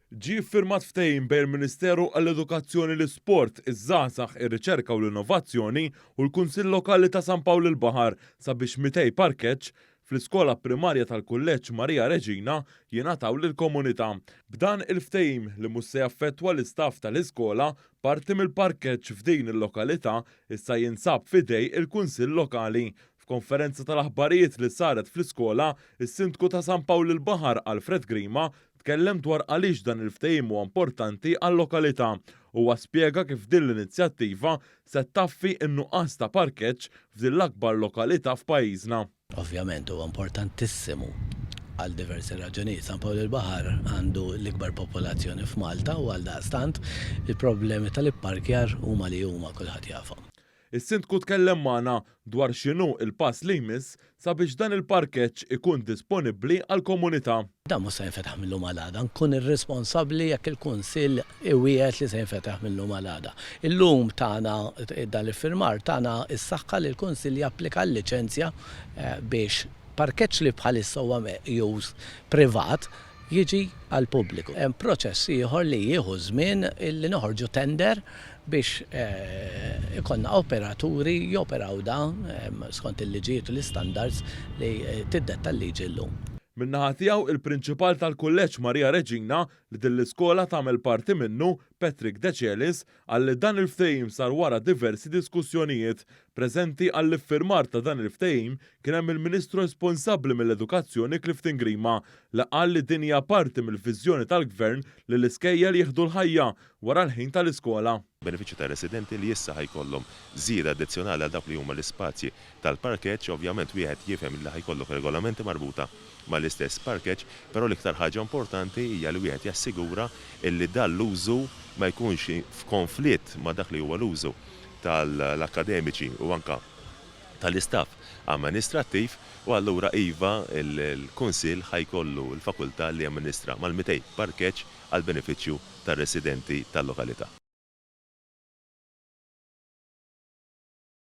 Ġie ffirmat ftehim bejn il-Ministeru għall-Edukazzjoni, l-Isport, iż-Żgħażagħ, ir-Riċerka u l-Innovazzjoni u l-Kunsill Lokali ta' San Pawl il-Baħar sabiex 200 parkeġġ fl-iskola primarja tal-Kulleġġ Maria Reġina jingħataw lill-komunità. B'dan il-ftehim, li mhux se jaffettwa l-istaff tal-iskola, parti mill-parkeġġ f'din il-lokalità issa jinsab f'idej il-Kunsill Lokali. F'konferenza tal-aħbarijiet li saret fl-iskola, is-Sindku ta' San Pawl il-Baħar Alfred Grima tkellem dwar għaliex dan il-ftehim huwa importanti għal-lokalità. Huwa spjega kif din l-inizjattiva se ttaffi n-nuqqas ta' parkeġġ f'din l-akbar lokalità f'pajjiżna. Ovvjament huwa importantissimu għal diversi raġunijiet. San Pawl il-Baħar għandu l-ikbar popolazzjoni f'Malta u għaldaqstant il-problemi tal-ipparkjar huma li huma kulħadd jafhom. Is-Sindku tkellem magħna dwar x'inhu l-pass li jmiss sabiex dan il-parkeġġ ikun disponibbli għall-komunità. Dan mhux se jinfetaħ mil-lum għal għada. Nkun irresponsabbli jekk il-Kunsill iwiegħed li se jinfetaħ mil-lum għal għada. Illum tana dan l-iffirmar tana s-saħħa li l-Kunsill japplika l-liċenzja biex parkeġġ li bħalissa huwa meqjus privat jiġi għall-pubbliku. Hemm proċess ieħor li jieħu ż-żmien li noħorġu tender biex ikollna operaturi joperaw dan skont il-liġijiet u l-istandards li tiddetta l-liġi llum. Min-naħa tiegħu, il-Prinċipal tal-Kulleġġ Maria Reġina, li din l-iskola tagħmel parti minnu, Patrick Decelis, Qal li dan il-ftehim sar wara diversi diskussjonijiet. Preżenti għall-iffirmar ta' dan il-ftehim kien hemm il-Ministru responsabbli mill-Edukazzjoni Clifton Grima li qal li din hija parti mill-viżjoni tal-Gvern li l-iskejjel jieħdu l-ħajja wara l-ħin tal-iskola. Benefiċċju tar-residenti li issa ħa jkollhom żieda addizzjonali għal dawk li huma l-ispazji tal-parkeġġ. Ovvjament wieħed jifhem li ħa jkollok regolamenti marbuta mal-istess parkeġġ, però l-iktar ħaġa importanti hija li wieħed jassigura illi dan l-użu ma jkunx f'konflitt ma' dak li huwa l-użu tal-akkademiċi u anke tal-istaff amministrattiv u allura iva l-Kunsill ħa jkollu l-fakultà li jamministra mal-200 parkeġġ għall-benefiċċju tar-residenti tal-lokalità.